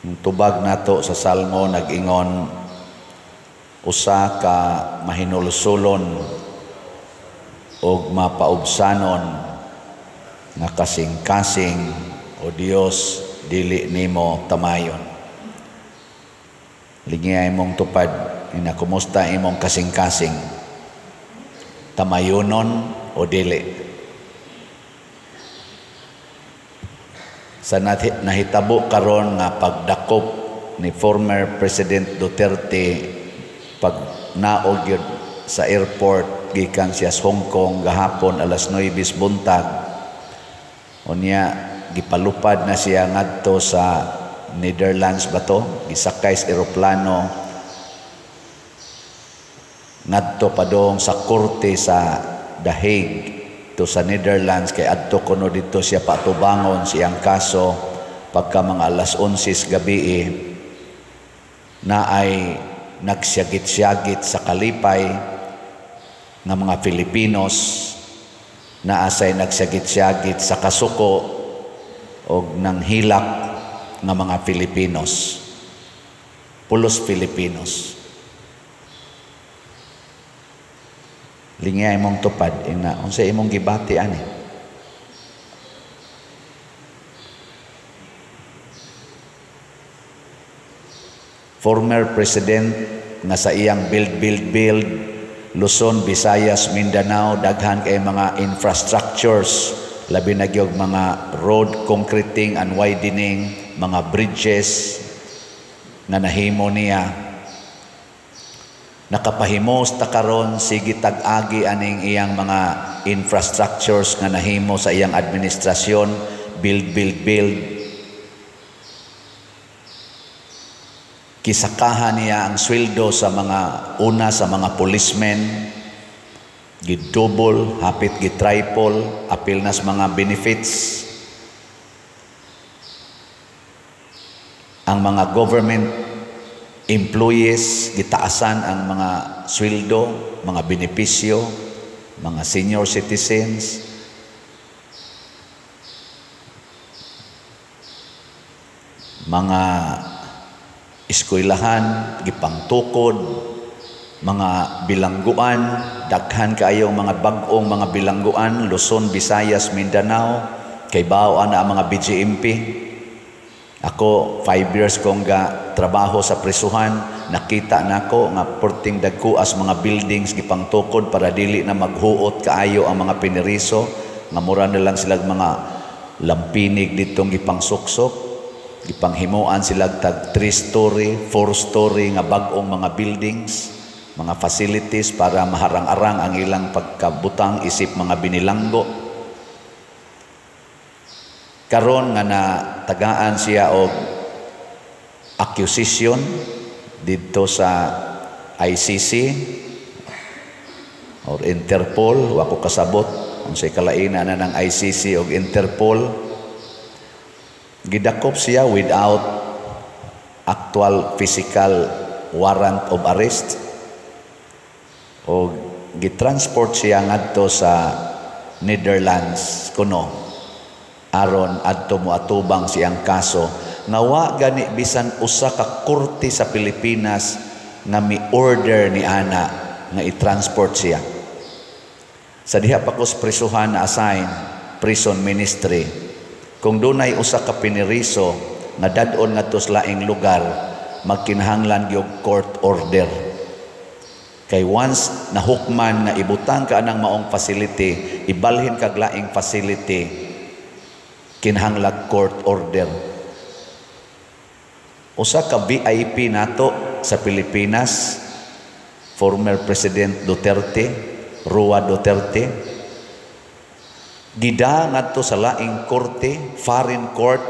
Ang tubag nato sa Salmo nag-ingon, usa ka mahinulsulon og mapaubsanon nga kasing-kasing, o Dios, dili nimo tamayon. Lingiay mong tupad, ina kumusta imong kasing-kasing? Tamayonon o dili? Sa nahitabo karon nga pagdakop ni former President Duterte pag naog gyud sa airport gikan siya sa Hong Kong gahapon alas 9 buntag, unya gipalupad na siya ngadto sa Netherlands ba to, gisakay sa eroplano ngadto padong sa korte sa The Hague to sa Netherlands, kay adto kuno dito siya patubangon siyang kaso pagka mga alas 11 gabi na ay nagsyagit-syagit sa kalipay nga mga Filipinos, na asay nagsyagit-syagit sa kasuko og nanghilak nga mga Filipinos, pulos Filipinos. Lingay imong tupad, ina unsa imong gibati ani? Former president nga sa iyang build, build, build Luzon, Visayas, Mindanao, daghan kay mga infrastructures, labi na gyud mga road concreting and widening, mga bridges nga nahimo niya. Nakapahimos ta karon sige tag-agi aning iyang mga infrastructures nga nahimo sa iyang administrasyon, build, build, build. Kisakahan niya ang sweldo sa mga una sa mga policemen, gidouble, hapit gitriple, apil nas mga benefits. Ang mga government employees, gitaasan ang mga sweldo, mga benepisyo, mga senior citizens. Mga eskwelahan, gipangtukod, mga bilangguan, daghan kaayong mga bag-ong mga bilangguan, Luzon, Visayas, Mindanao, kay baoan na ang mga BGMP. Ako, 5 years kong ga trabaho sa prisuhan, nakita nako nga porting dagkuas mga buildings gipangtukod para dili na maghuot kaayo ang mga piniriso, nga mura na lang silag mga lampinig ditong gipangsuksok, gipanghimuan sila tag 3-story, 4-story nga bag-ong mga buildings, mga facilities para maharang-arang ang ilang pagkabutang isip mga binilanggo. Karon nga natagaan siya og accusation didto sa ICC or Interpol, wa ko kasabot unsay kalaina na ng ICC og Interpol. Gidakop siya without actual physical warrant of arrest o gitransport siya ngadto sa Netherlands kuno aron adto moatubang siyang kaso nga wa gani bisan usa ka korte sa Pilipinas nga mi-order ni ana nga i-transport siya. Sa diha pa ko sa prisuhan na assign prison ministry, kung dunay usa ka piniriso nga dad-on ngadto sa laing lugar, magkinahanglan gyud court order. Kay once nahukman nga ibutang ka anang maong facility, ibalhin kag laing facility, kinahanglan court order. Usa ka VIP nato sa Pilipinas, former President Duterte, Rua Duterte, gida ngadto sa laing korte, foreign court,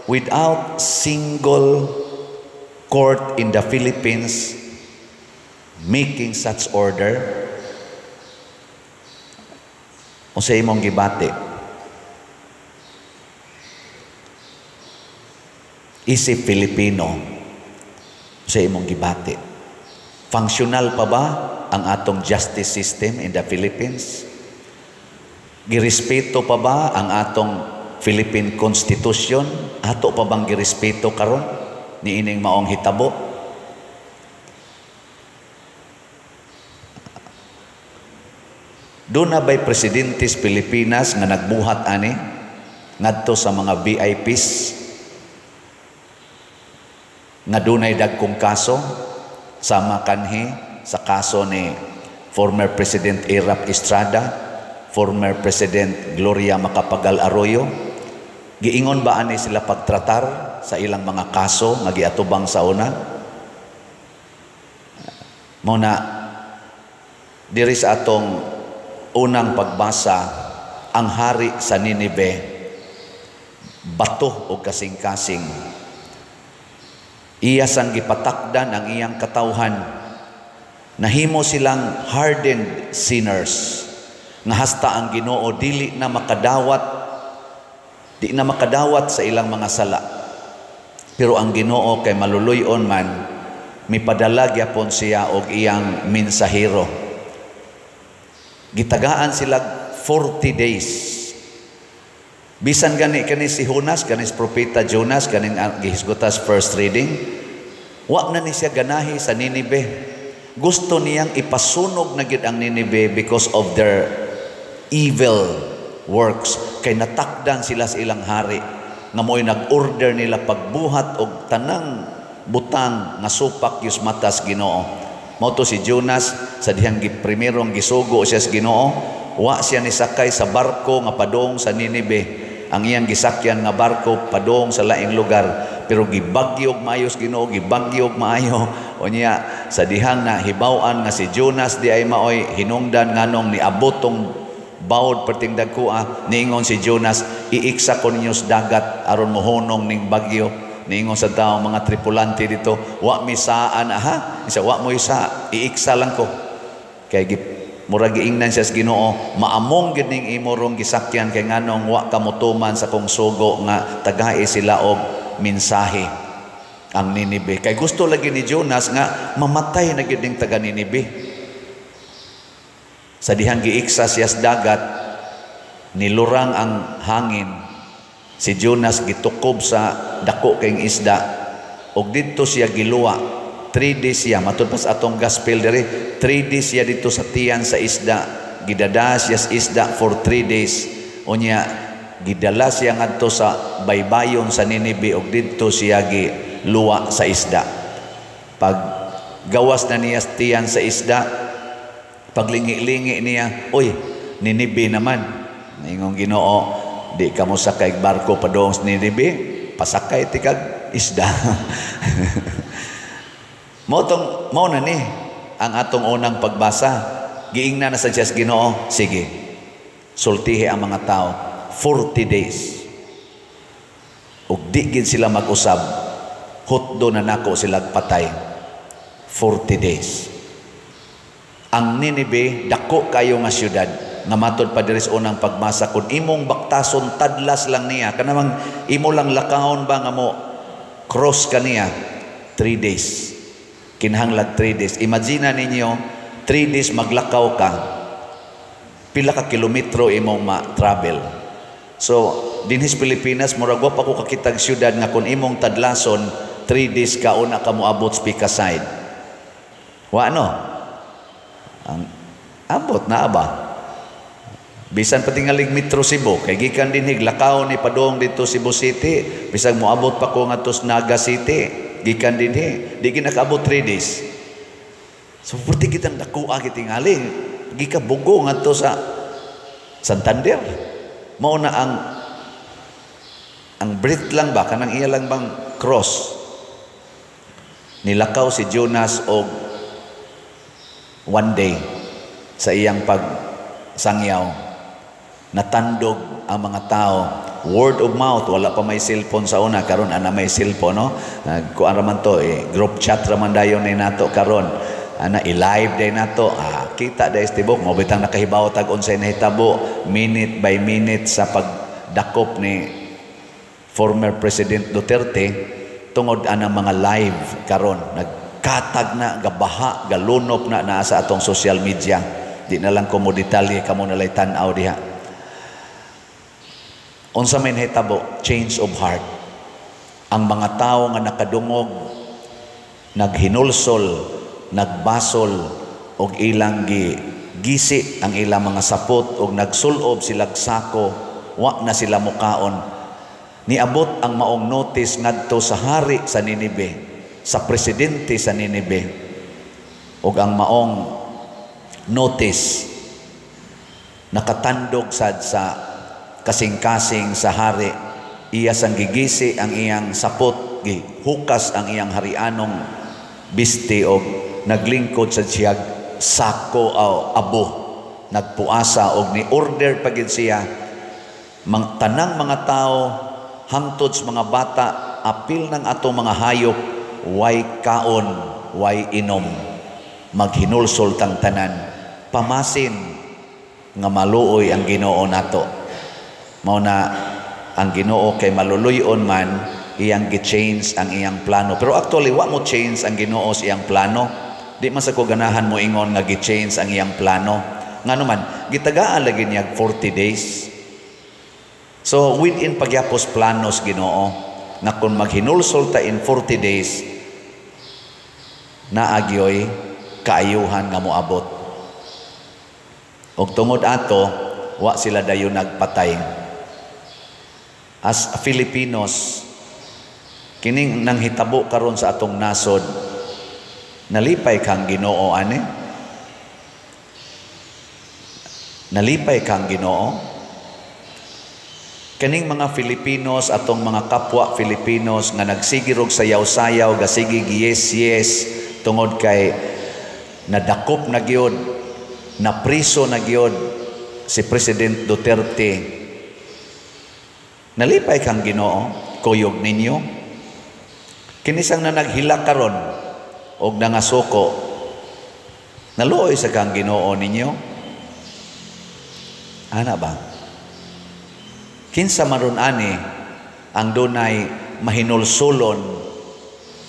without single court in the Philippines making such order. Unsa imong gibati? Isip Filipino, unsa imong gibati? Functional pa ba ang atong justice system in the Philippines? Girespeto pa ba ang atong Philippine Constitution? Ato pa bang girespeto karon? Niining maong hitabo? Doon na ba'y presidente sa Pilipinas nga nagbuhat ani ngadto sa mga VIPs nga dunay dagkong kaso sama kanhi sa kaso ni former President Erap Estrada, former President Gloria Macapagal Arroyo? Giingon ba ani sila pagtratar sa ilang mga kaso nga giatubang sa una? Mao na diri sa atong unang pagbasa, ang hari sa Ninive bato o kasing-kasing. Iya sang gipatakdan ang iyang katawhan. Nahimo silang hardened sinners nga hasta ang Ginoo dili na makadawat, di na makadawat sa ilang mga sala. Pero ang Ginoo kay maluluy-on man, mipadala gyapon siya og iyang mensahero. Gitagaan sila 40 days. Bisan gani kani si Jonas, kani si Propeta Jonas, kaning gihisgutas first reading, wa na ni siya ganahi sa Ninive. Gusto niyang ipasunog na gyud ang Ninive because of their evil works. Kay natakdan sila sa ilang hari nga mo'y nag-order nila pagbuhat og tanang butang nga supak yus matas Ginoo. Mao to si Jonas sa dihang primerong gisugo siya sa Ginoo, wa siya nisakay sa barko nga padung sa Ninive. Ang iyang gisakyan nga barko padung sa laing lugar, pero gibagyog maayo sa Ginoo, gibagyog maayo. Unya sa dihang na hibaw-an nga si Jonas di ay maoy hinungdan nganong niabot tong bawod perting dagkoa, niingon si Jonas, iiksa ko ninyo sa dagat aron mohunong ning bagyo. Niingon sa tao mga tripulante dito, wa mi saan aha, isa wa mo isa, iiksa lang ko. Kay murag giingnan siya sa Ginoo, maamong gid ning imo rong gisakyan kay nganong wa ka motuman sa kong sugo nga tagai sila og mensahe ang Ninive. Kay gusto lagi ni Jonas nga mamatay na gid ning taga Ninive. Sa dihang giiksa siya sa dagat, nilurang ang hangin. Si Jonas gitukob sa dako kayong isda og didto siya giluwa. 3 days siya, matud pa sa atong gospel diri, 3 days siya dito sa tiyan sa isda. Gidada siya sa isda for 3 days. Unya gidala siya ngadto sa baybayon sa Ninive og didto siya giluwa sa isda. Pag gawas na niya sa tiyan sa isda, paglingi-lingi niya, uy, Ninive naman. Ingong Ginoo, di ka mo sakay barko padung sa Ninive, pasakay tikag isda. Mao tong mao na ni ang atong unang pagbasa. Giingna na sa Diyos Ginoo, sige. Sultihi ang mga tao 40 days. Ug di gid sila mag-usab, hutdo na nako sila patay. 40 days. Ang Ninive dako kayo nga syudad nga matod pa diri sa unang pagbasa, kun imong baktason tadlas lang niya, kanamang imo lang lakahon ba nga mo cross kaniya 3 days. Kinahanglag 3 days. Imagine ninyo 3 days maglakaw ka, pila ka kilometro imong ma-travel. So dinhi sa Pilipinas murag wa pa ko kakitag syudad nga kun imong tadlason 3 days ka una ka moabot sa Pika side. Wa no? Ang abot na ba? Bisan pa tingalig Metro Cebu kay gikan dinhi lakaw ni padung didto Cebu City, bisag moabot pa ko ngadto sa Naga City, gikan dinhi di ginakaabot 3 days. So pwede kitang dakuha kitingali gika bugo ngadto sa Santander. Mao na ang breath lang ba kanang iya lang bang cross. Nilakaw si Jonas og 1 day sa iyang pagsangyaw. Natandog ang mga tao. Word of mouth, wala pa may cellphone sa una, karon ana may cellphone, no? Nagkuan ra man to, group chat ra man dayon ni nato karon. Ana i-live day nato. Kita day sa tibok, mao bitang nakahibaw tag unsay nahitabo minute by minute sa pagdakop ni former President Duterte tungod ana mga live karon. Nagkatag na, gabaha, galunop na naa sa atong social media. Di na lang ko mo detalye, kamo na lay tan-aw diha. Unsa may nahitabo? Change of heart. Ang mga tao nga nakadungog, naghinulsol, nagbasol og ilang gi gisi ang ilang mga sapot og nagsulob silag sako, wa na sila mukaon. Niabot ang maong notice ngadto sa hari sa Ninibe, sa presidente sa Ninibe, og ang maong notice nakatandog sad sa kasing-kasing sa hari. Iya sang gigisi ang iyang sapot, gihukas ang iyang harianong bisti og naglingkod sa siyag sako o abo, nagpuasa og ni order pa gid siya mang, tanang mga tao hangtod sa mga bata, apil ng atong mga hayop, way kaon, way inom, maghinulsol tang tanan, pamasin nga maluoy ang Ginoo nato. Mao na ang Ginoo kay maluluyon man, iyang gi-change ang iyang plano. Pero actually, wa mo change ang Ginoo sa iyang plano. Di man sa ko ganahan mo ingon nga gi-change ang iyang plano. Ngano man gitagaan lagi niya 40 days. So within pagyapos planos Ginoo nga kung maghinulsol ta in 40 days, naagyoy kaayuhan nga moabot. Og tungod ato, wa sila dayon nagpatay. As Filipinos, kining nanghitabo karon sa atong nasod, nalipay kang Ginoo ani? Nalipay kang Ginoo? Kaning mga Filipinos, atong mga kapwa Filipinos nga nagsigirog sayaw-sayaw, gasigig yes yes tungod kay nadakop na gyud, napriso na gyud si President Duterte. Nalipay kang Ginoo, kuyog ninyo. Kinisang na naghilak karon og nangasuko, naluoy sa kang Ginoo ninyo. Ana ba? Kinsa maron ani ang dunay mahinulsulon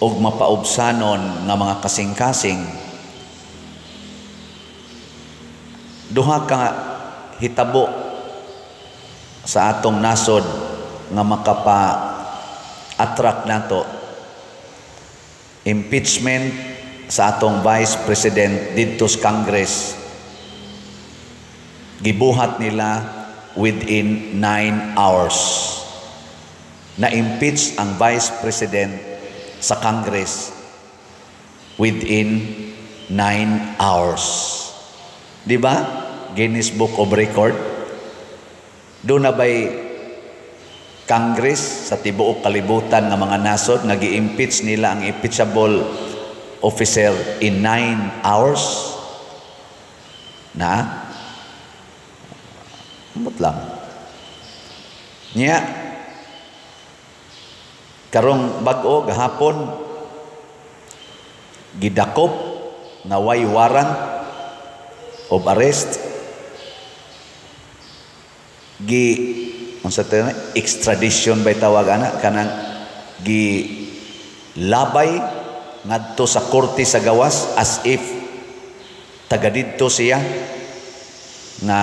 og mapaubsanon nga mga kasing-kasing? Duha ka hitabo sa atong nasod nga makapa-attract nato. Impeachment sa atong Vice President didto sa Congress. Gibuhat nila within 9 hours. Na-impeach ang Vice President sa Congress within 9 hours. Di ba? Guinness Book of Record. Doon na ba'y Congress sa tibuok kalibutan nga mga nasod nga gi-impeach nila ang impeachable officer in 9 hours? Na? Ambot lang. Niya, karong bag-o gahapon, gidakop nga way warrant of arrest, gi unsa ta extradition bay tawag ana, kanang gi labay ngadto sa korte sa gawas as if taga didto siya nga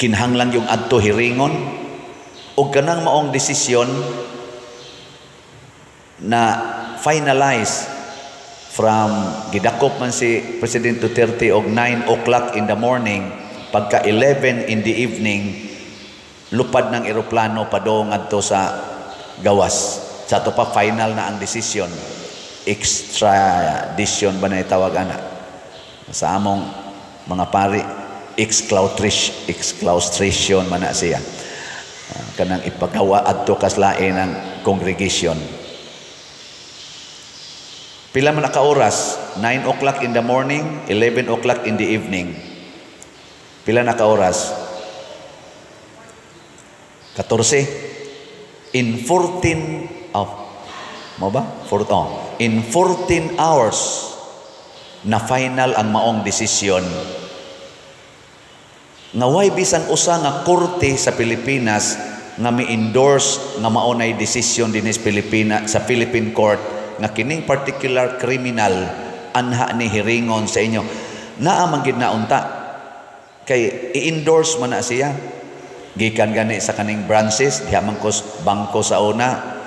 kinahanglan yung adto hiringon. Og kanang maong desisyon na finalize from gidakop man si President Duterte og 9 o'clock in the morning, pagka 11 in the evening lupad ng eroplano padung adto sa gawas. Sa ato pa final na ang desisyon. Extradition ba na itawag ana? Sa among mga pari, exclaustration man na siya. Kanang ipagawa adto kaslain ang congregation. Pila man ka oras? 9 o'clock in the morning, 11 o'clock in the evening. Pila na ka oras? 14. In 14 oh, mo ba? Four, oh. In 14 hours na final ang maong desisyon. Nga way bisan usa nga korte sa Pilipinas nga mi-endorse nga mao nay desisyon dinhi sa Pilipinas, sa Philippine Court, nga kining particular criminal anha ni hiringon sa inyo. Naa man gid na unta kay i-endorse man na siya. Gikan gani sa kaning branches, diha man ko bangko sa una,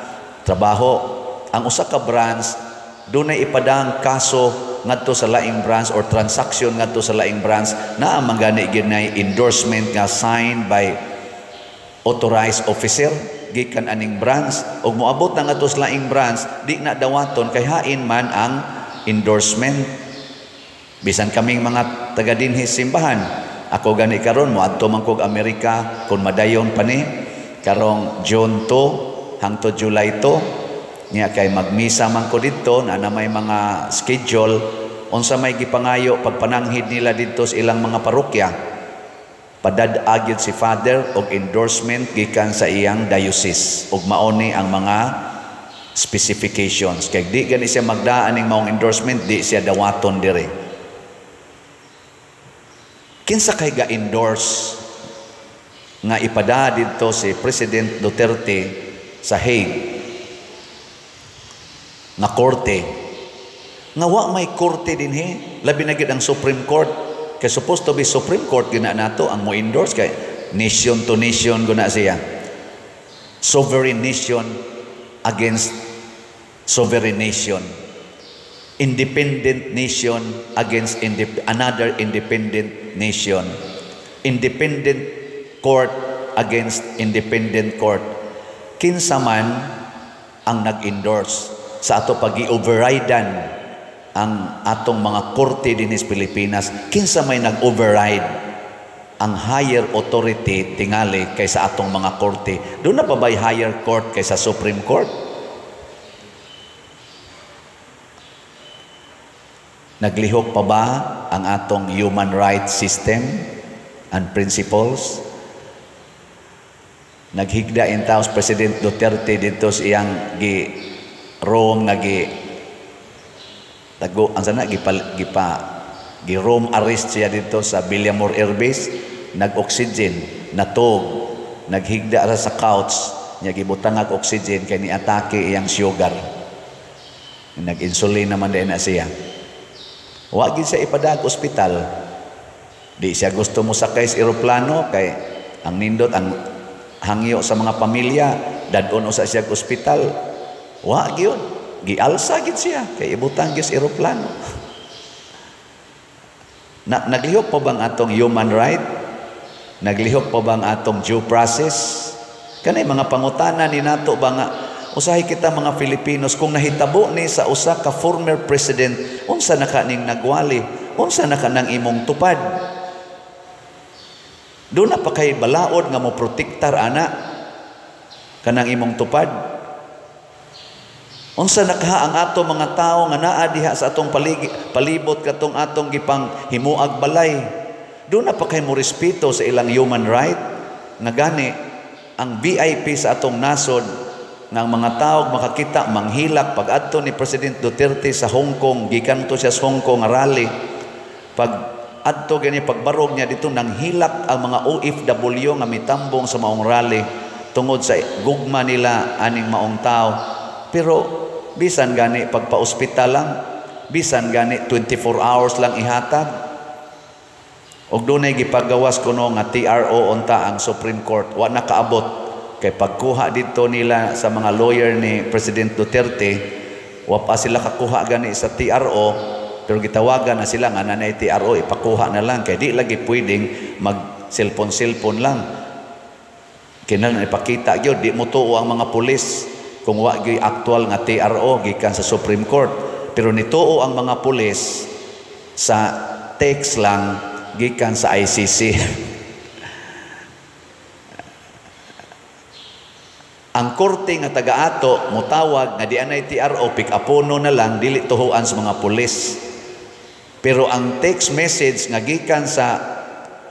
trabaho. Ang usa ka branch dunay ipadang kaso ngadto sa laing branch or transaction ngadto sa laing branch, naa man gani gyud endorsement nga signed by authorized officer gikan aning branch, ug moabot na ngadto sa laing branch, di na dawaton kay hain man ang endorsement. Bisan kaming mga taga dinhi simbahan, ako gani karon moadto man kog Amerika kung madayon pa ni karong June 2 hangtod July 2 niya, kay magmisa man ko didto na may mga schedule. Unsa may gipangayo pagpananghid nila didto sa ilang mga parokya, padad-a gyud si Father og endorsement gikan sa iyang diocese ug mao ni ang mga specifications, kay di gani siya magdaan ning maong endorsement, di siya dawaton dire. Kinsa kay ga-endorse nga ipada didto si President Duterte sa Hague nga korte, nga wa may korte dinhi, labi na gid ang Supreme Court, kay supposed to be Supreme Court gina nato ang mo endorse, kay nation to nation guna siya, sovereign nation against sovereign nation, independent nation against another independent nation, independent court against independent court? Kinsa man ang nag-endorse sa ato pag-overridean ang atong mga korte dinhi sa Pilipinas? Kinsa may nag-override ang higher authority tingali kaysa atong mga korte? Duna pa ba'y higher court kaysa Supreme Court? Naglihok pa ba ang atong human rights system and principles? Naghigda in taos President Duterte dito sa iyang gi Rome nga gi tago ang sana gipa, gipa gi Rome arrest siya dito sa Villamor Air Base, nag-oxygen, natog, naghigda ra sa couch niya, gibutang og oxygen kay ni-atake iyang sugar. Nag-insulin naman din na siya. Wa gid siya ipadag ospital. Di siya gusto mo sakay sa eroplano kay ang nindot ang hangyo sa mga pamilya, dad-on usa siya ospital. Wa gyud, gialsa gid siya kay ibutang gyud sa eroplano. Na, naglihok pa bang atong human right? Naglihok pa bang atong due process? Kanay mga pangutana ni nato ba nga usahay kita mga Filipinos, kung nahitabo ni sa usa ka former president, unsa na ka ning nagwali? Unsa na ka nang imong tupad? Duna pa kay balaod nga mo protektar ana kanang imong tupad? Unsa na kaha ang ato mga tawo nga naa diha sa atong palibot katong atong gipang himuag balay? Duna pa kay mo respeto sa ilang human right? Nga gani ang VIP sa atong nasod nga ang mga tao makakita manghilak pag adto ni President Duterte sa Hong Kong, gikan to siya sa Hong Kong rally, pag adto gani pagbarog niya dito, nanghilak ang mga OFW nga mitambong sa maong rally tungod sa gugma nila aning maong tao. Pero bisan gani pagpa-ospital lang, bisan gani 24 hours lang ihatag, og dunay gipagawas kuno nga TRO unta ang Supreme Court, wa na kaabot kay pagkuha dito nila sa mga lawyer ni President Duterte, wa pa sila kakuha gani sa TRO, pero gitawagan na sila nga nanay TRO, ipakuha na lang kay di lagi pwedeng mag cellphone-cellphone lang. Kinahanglan ipakita gyud, di mo tuo ang mga pulis kung wa gyud aktual nga TRO gikan sa Supreme Court. Pero nituo ang mga pulis sa text lang gikan sa ICC. Ang korte nga taga-ato motawag nga di anay TRO, pick upono na lang, dili tuhuan sa mga pulis. Pero ang text message nga gikan sa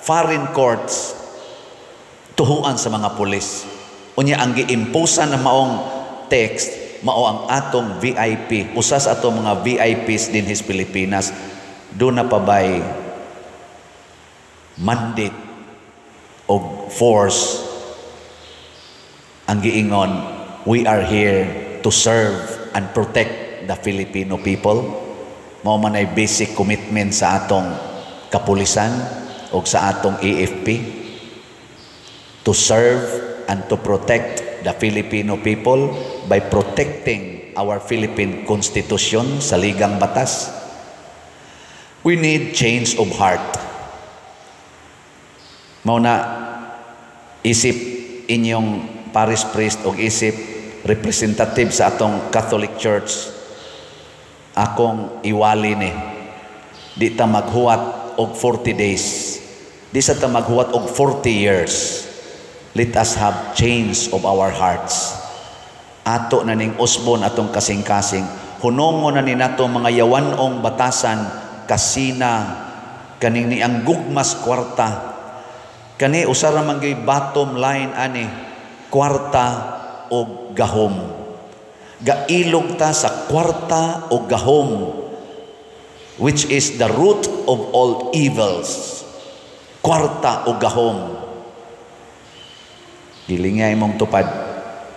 foreign courts, tuhuan sa mga pulis. Unya ang giimpusan na maong text, mao ang atong VIP, usa sa atong mga VIPs dinhi sa Pilipinas. Duna pa bay mandate og force ang giingon, "We are here to serve and protect the Filipino people"? Mao man ay basic commitment sa atong kapulisan o sa atong AFP, to serve and to protect the Filipino people by protecting our Philippine Constitution, Saligang Batas. We need change of heart. Mao na, isip inyong parish priest o isip representative sa atong Catholic Church, akong iwali ni, di ta maghuwat og 40 days, di sa ta maghuwat og 40 years. Let us have change of our hearts. Ato na ning usbon atong kasing-kasing. Hunongon na ni nato mga yawanong batasan, kasina kaning ni ang gugmas kwarta. Kani usa ra man gyud bottom line ani, kwarta og gahom. Gailog ta sa kwarta o gahom, which is the root of all evils. Kwarta o gahom. Gilinga imong tupad.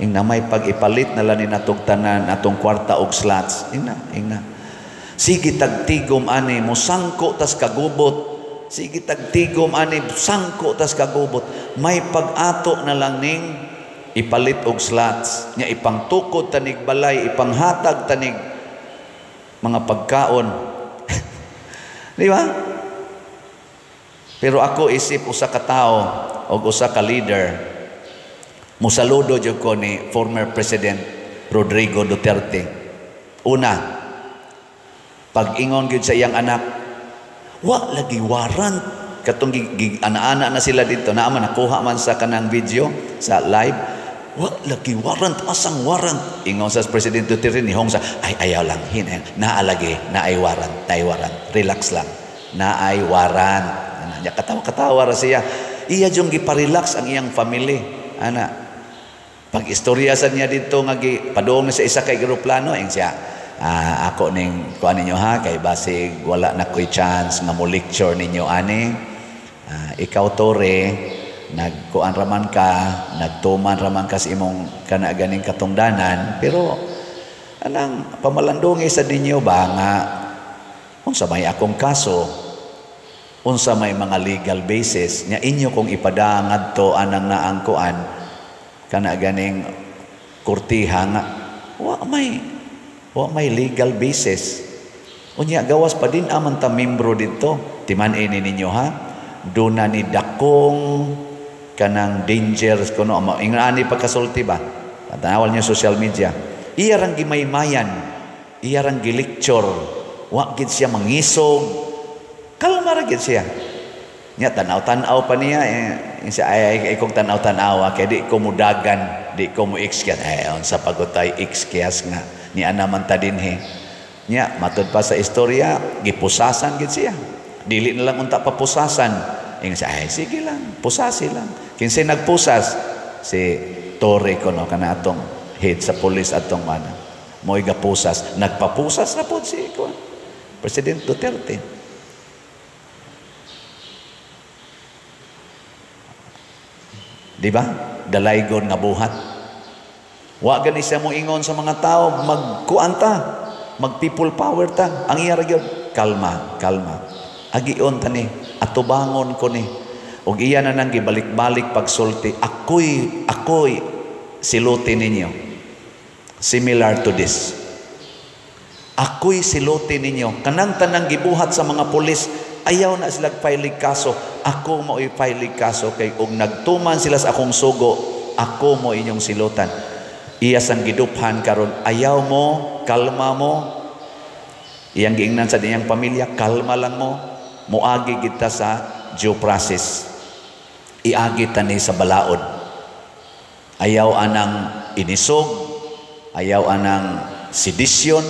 Ing na may pag-ipalit na lang ni natog tanan atong kwarta og slots. Ingna, ingna. Sige tagtigom ani, musangko tas kagubot. Sige tagtigom ani, sangko tas kagubot. May pag-ato na lang ning ipalit og slots. Nya ipangtukod tanig balay, ipanghatag tanig mga pagkaon. Di ba? Pero ako, isip usa ka tawo og usa ka leader, musaludo jud ko ni former President Rodrigo Duterte. Una, pag-ingon gyud sa iyang anak, wa lagi warrant katong ana-ana na sila dito, naa man nakuha man sa kanang video sa live, "Wa lagi warrant, asang warrant?" Ingon sa President Duterte, nihong sa, "Ay, ayaw lang, hin naa lagi, naay warrant, naay warrant, relax lang, naay warrant." Ana nya, katawa-katawa ra siya. Iya jung giparelax ang iyang family. Ana, pag istorya sa niya dito nga gi padung sa isa kay eroplano, ing siya, "Ah, ako ning kuan ninyo ha, kay basig wala na ko'y chance nga mo lecture ninyo ani. Ah, ikaw Torre, nagkuan raman ka, nagtuman raman ka sa imong kana ganing katungdanan, pero anang pamalandungi sa ninyo ba nga unsa may akong kaso, unsa may mga legal basis nya inyo kong ipadang ngadto anang naang kuan kana ganing kurtiha nga wa may legal basis. Unya gawas pa din aman ta membro didto, timan-i ninyo ha, duna ni dakong kanang danger kuno." Ingon ani pagkasulti ba, tanawal niyo social media. Iya rang gimaymayan, iya rang gilecture, wa gid siya mangisog, kalma ra gid siya. Nya tanaw-tanaw pa niya eh, siya ay, ay kung tanaw-tanaw kay di ko mudagan, di ko mo exkias. Eh, unsa pagutay exkias nga ni ana man ta dinhi. Nya matud pa sa istorya, gipusasan gid siya. Dili na lang unta papusasan. Ingon siya, "Ay, sige lang, pusasi lang." Kinsay nagpusas? Si Torre kono, kana atong head sa pulis atong ana. Mo'y gapusas. Nagpapusas na po si kuan, President Duterte. Di ba? Dalaygon nga buhat. Wa gani siya mo ingon sa mga tao, magkuan ta, mag people power ta. Ang iya ra gyud, kalma, kalma. Agion ta ni, atubangon ko ni. Og iya na nang gibalik-balik pagsulti, ako'y siluti ninyo. Similar to this. Ako'y siluti ninyo. Kanang tanang gibuhat sa mga pulis, ayaw na sila file kaso. Ako mo i-file kaso kay og nagtuman sila sa akong sugo, ako mo inyong silutan. Iya sang giduphan karon, ayaw mo, kalma mo. Iyang giingnan sa iyang pamilya, kalma lang mo. Muagi kita sa due process. Iagi ta ni sa balaod. Ayaw anang inisog, ayaw anang sedition,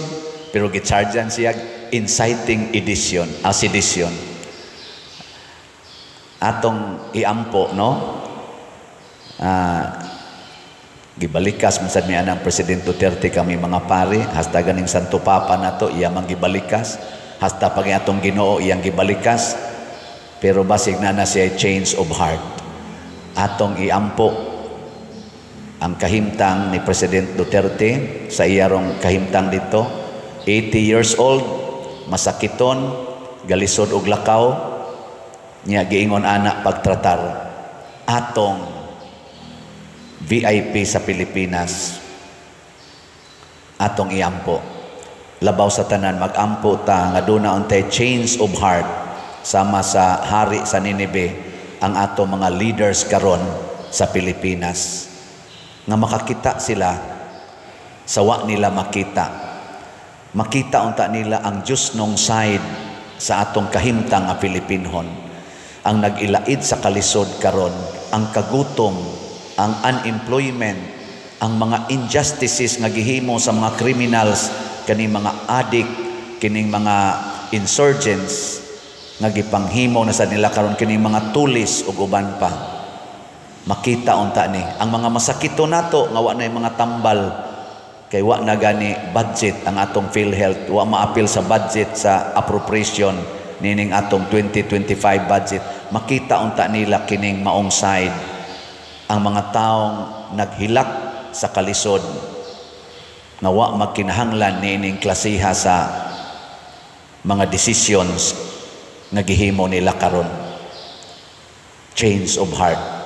pero gichargean siya inciting edition, sedition. Atong iampo, no? Gibalikas man sad ni anang President Duterte kami mga pari, hasta ganing Santo Papa nato iya man gibalikas, hasta pag atong Ginoo iyang gibalikas, pero basig na na siya change of heart. Atong iampo ang kahimtang ni President Duterte sa iyarong kahimtang dito, 80 years old, masakiton, galisod og lakaw, niya giingon ana pagtratar. Atong VIP sa Pilipinas, atong iampo. Labaw sa tanan, magampo ta nga duna untay change of heart sama sa hari sa Nineveh ang ato mga leaders karon sa Pilipinas, nga makakita sila sa wa nila makita. Makita unta nila ang Diyosnong side sa atong kahimtang nga Pilipinhon. Ang nag-ilaid sa kalisod karon, ang kagutom, ang unemployment, ang mga injustices nga gihimo sa mga criminals, kining mga addict, kining mga insurgents nga gipanghimo na sa nila karon, kining mga tulis ug uban pa. Makita unta ni ang mga masakito nato nga wa na mga tambal kay wa na gani budget ang atong PhilHealth, wa maapil sa budget sa appropriation nining atong 2025 budget. Makita unta nila kining maong side, ang mga taong naghilak sa kalisod nga wa magkinahanglan niining klasiha sa mga decisions nga gihimo nila karon. Change of heart.